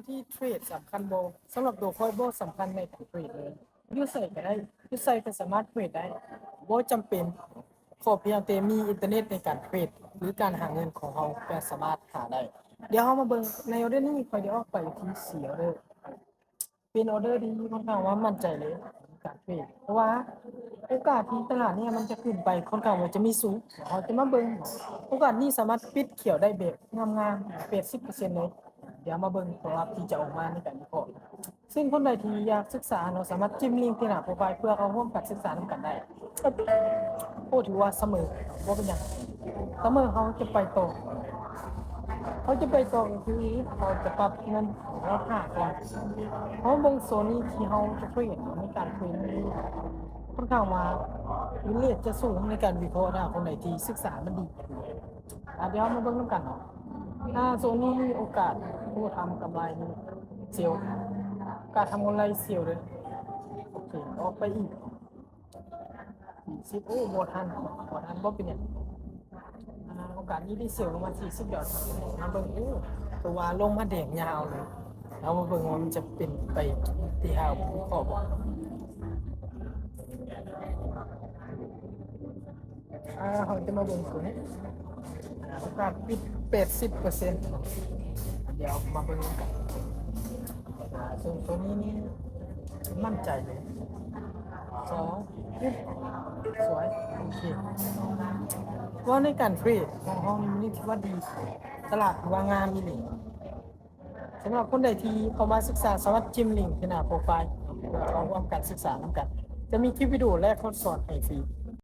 ທີ່ເທຣດສຳຄັນບໍ່? ສຳລັບຕົວຂ້ອຍບໍ່ສຳຄັນໃນການເທຣດເລີຍ. ຢູ່ໃສກໍໄດ້, ຢູ່ໃສກໍສາມາດເທຣດໄດ້. ບໍ່ຈຳເປັນ, ຂໍພຽງແຕ່ມີອິນເຕີເນັດໃນການເທຣດ ຫຼື ການຫາເງິນຂອງເຮົາກໍສາມາດຫາໄດ້. ດຽວເຮົາມາເບິ່ງໃນອອເດີນີ້ ຂ້ອຍໄດ້ອອກໄປຢູ່ທີ່ສີ່ອອເດີ. ເປັນອອເດີທີ່ຂ້ອນຂ້າງວ່າໝັ້ນໃຈເລີຍໃນການເທຣດ ເພາະວ່າໂອກາດທີ່ຕະຫຼາດນີ້ມັນຈະຂຶ້ນໄປຂ້ອນຂ້າງວ່າຈະມີສູງ. ເຮົາຈະມາເບິ່ງ ໂອກາດນີ້ສາມາດປິດຂຽວໄດ້ແບບງາມໆ ແປດສິບເປີເຊັນເລີຍ. ດຽວມາເບິ່ງຜົນລັບທີ່ຈະອອກມາໃນການວິເຄາະ. ຊຶ່ງຄົນໃດທີ່ຢາກສຶກສາເນາະ ສາມາດຈິ້ມລິ້ງທີ່ໜ້າໂປຣໄຟເພື່ອເຂົ້າຮ່ວມການສຶກສານຳກັນໄດ້. ໂອ້ ຖືວ່າສະເໝີ ບໍ່ເປັນຫຍັງ. ສະເໝີ ເຮົາຈະໄປຕໍ່ ເຮົາຈະໄປຕໍ່ກໍຄືເຮົາຈະປັບເງິນເຮົາຫາກ່ອນ. ເຮົາເບິ່ງໂຊນນີ້ທີ່ເຮົາຈະເທຣດໃນການເທຣດນີ້ ຂ້ອນຂ້າງວ່າເຣດຈະສູງໃນການວິເຄາະ ຖ້າຄົນໃດທີ່ສຶກສາມັນດີ. ອາ ດຽວເຮົາມາເບິ່ງນຳກັນເນາະ. ອາ ໂຊນນີ້ມີໂອກາດຜູ້ທຳກຳໄລນີ້ ເຊວ ໂອກາດທຳກຳໄລເຊວເດີ. ໂອເຄ ອອກໄປອີກສີ່ສິບ ໂອ້ ບໍ່ທັນ ບໍ່ທັນ ບໍ່ເປັນຫຍັງ. ອາ ໂອກາດນີ້ໄດ້ເຊວປະມານສີ່ສິບດອນ. ມາເບິ່ງ ໂອ້ ຕົວວ່າລົງມາແດງຍາວເລີຍ. ເຮົາມາເບິ່ງວ່າມັນຈະເປັນໄປທີ່ເຮົາວິເຄາະບໍ່. ອາ ເຮົາຈະມາເບິ່ງໂຊນນີ້ ອາ ໂອກາດປິດແປດສິບເປີເຊັນ. ດຽວມາເບິ່ງນຳກັນ. ອາ ໂຊນ ໂຊນນີ້ນີ້ໝັ້ນໃຈເລີຍ. ສອງ ສວຍ ໂອເຄ. ເວົ້າໃນການເທຣດຂອງເຮົານີ້ ມັນຖືວ່າດີ, ຕະຫຼາດຖືວ່າງາມອີ່ຫຼີ. ສຳລັບຄົນໃດທີ່ເຂົ້າມາສຶກສາ ສາມາດຈິ້ມລິ້ງທີ່ໜ້າໂປຣໄຟ ເພື່ອເຂົ້າຮ່ວມການສຶກສານຳກັນ. ຈະມີຄລິບວິດີໂອ ແລະ ຄອດສອນໃຫ້ຟຣີ.